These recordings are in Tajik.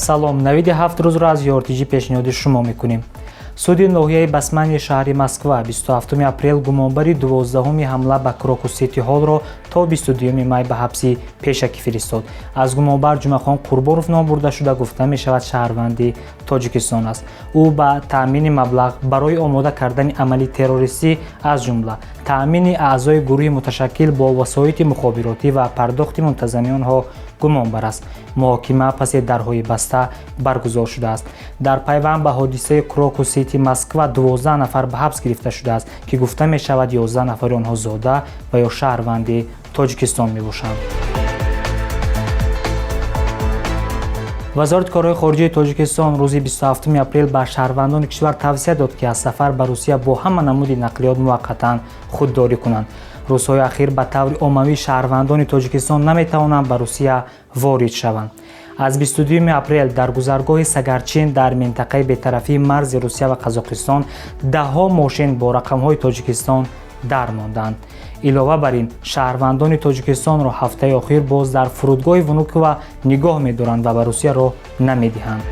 Салом, навиди 7 рӯзро аз ЮРТЖ пешниҳоди шумо мекунем. Суди ноҳияи Басмани шаҳри Москва 27 апрел гумонбари 12-уми ҳамла ба Крокус Сити Ҳолро то 22 май ба ҳабси пешакӣ фиристод. Аз гумонбар Ҷумъахон Қурбонов ном бурда шуда, гуфта мешавад, шаҳрванди Тоҷикистон аст. Ӯ ба таъмини маблағ барои омода кардани амали террористӣ, аз ҷумла таъмини аъзои гурӯҳи муташаккил бо васоити мухобиротӣ ва пардохти мунтазами онҳо гумонбар аст. Муҳокима паси дарҳои баста баргузор шудааст. Дар пайванд ба ҳодисаи Крокус Сити Москва 12 нафар ба ҳабс гирифта шудааст, ки гуфта мешавад, 11 нафари онҳо зода ва ё шаҳрванди Тоҷикистон мебошанд. Вазорати корҳои хориҷии Тоҷикистон рӯзи 27 апрел ба шаҳрвандони кишвар тавсия дод, ки аз сафар ба Русия бо ҳама намуди нақлиёт муваққатан худдорӣ кунанд. Рӯзҳои ахир ба таври оммавӣ шаҳрвандони Тоҷикистон наметавонанд ба Русия ворид шаванд. Аз 22 апрел дар гузаргоҳи Сагарчин дар минтақаи бетарафии марзи Русия ва Қазоқистон даҳҳо мошин бо рақамҳои Тоҷикистон дар монданд. Илова бар ин, шаҳрвандони Тоҷикистонро ҳафтаи охир боз дар фурудгоҳи Внукова нигоҳ медоранд ва ба Русия роҳ намедиҳанд.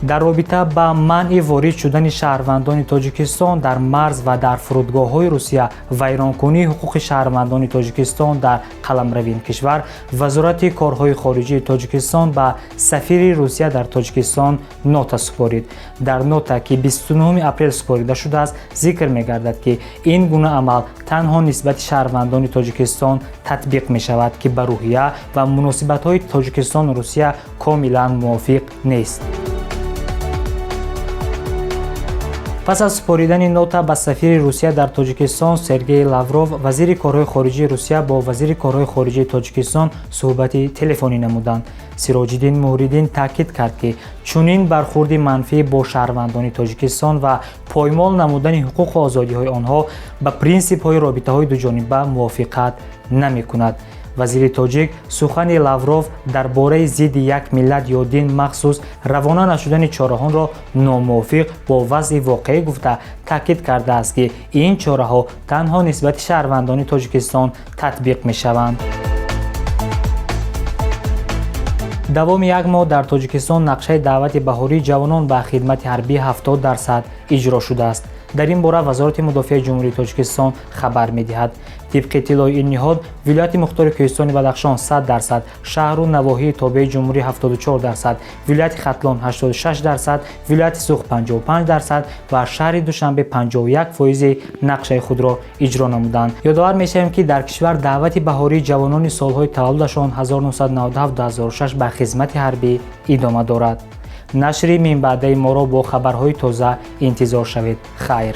Дар робита ба манъи ворид шудани шаҳрвандони Тоҷикистон дар марз ва дар фурудгоҳҳои Русия, вайронкунии ҳуқуқи шаҳрвандони Тоҷикистон дар қаламрави ин кишвар, Вазорати корҳои хориҷии Тоҷикистон ба сафири Русия дар Тоҷикистон нота супорид. Дар нота, ки 29 апрел супорида шудааст, зикр мегардад, ки ин гуна амал танҳо нисбати шаҳрвандони Тоҷикистон татбиқ мешавад, ки ба рӯҳия ва муносибатҳои Тоҷикистону Русия комилан мувофиқ нест. Пас аз супоридани нота ба сафири Русия дар Тоҷикистон Сергей Лавров, вазири корҳои хориҷии Русия бо вазири корҳои хориҷии Тоҷикистон суҳбати телефонӣ намуданд. Сироҷиддин Муҳриддин таъкид кард, ки чунин бархурди манфӣ бо шаҳрвандони Тоҷикистон ва поймол намудани ҳуқуқу озодиҳои онҳо ба принсипҳои робитаҳои дуҷониба мувофиқат намекунад. Вазири тоҷик сухани Лавров дар бораи зидди як миллат ё дин махсус равона нашудани чораҳонро номувофиқ бо вазъи воқеӣ гуфта, таъкид кардааст, ки ин чораҳо танҳо нисбати шаҳрвандони Тоҷикистон татбиқ мешаванд. Давоми як моҳ дар Тоҷикистон нақшаи даъвати баҳории ҷавонон ба хидмати ҳарбӣ 70% иҷро шудааст. Дар ин бора Вазорати мудофиаи Ҷумҳурии Тоҷикистон хабар медиҳад. Тибқи иттилои ин ниҳод, вилояти мухтори Кӯҳистони Бадахшон 100%, шаҳру навоҳии тобеи ҷумҳурӣ 74%, вилояти Хатлон 86%, вилояти Суғд 55% ва шаҳри Душанбе 51 фоизи нақшаи худро иҷро намуданд. Ёдовар мешавем, ки дар кишвар даъвати баҳории ҷавонони солҳои таваллудашон 1997-2006 ба хизмати ҳарбӣ идома дорад. Нашри минбаъдаи моро бо хабарҳои тоза интизор шавед. Хайр.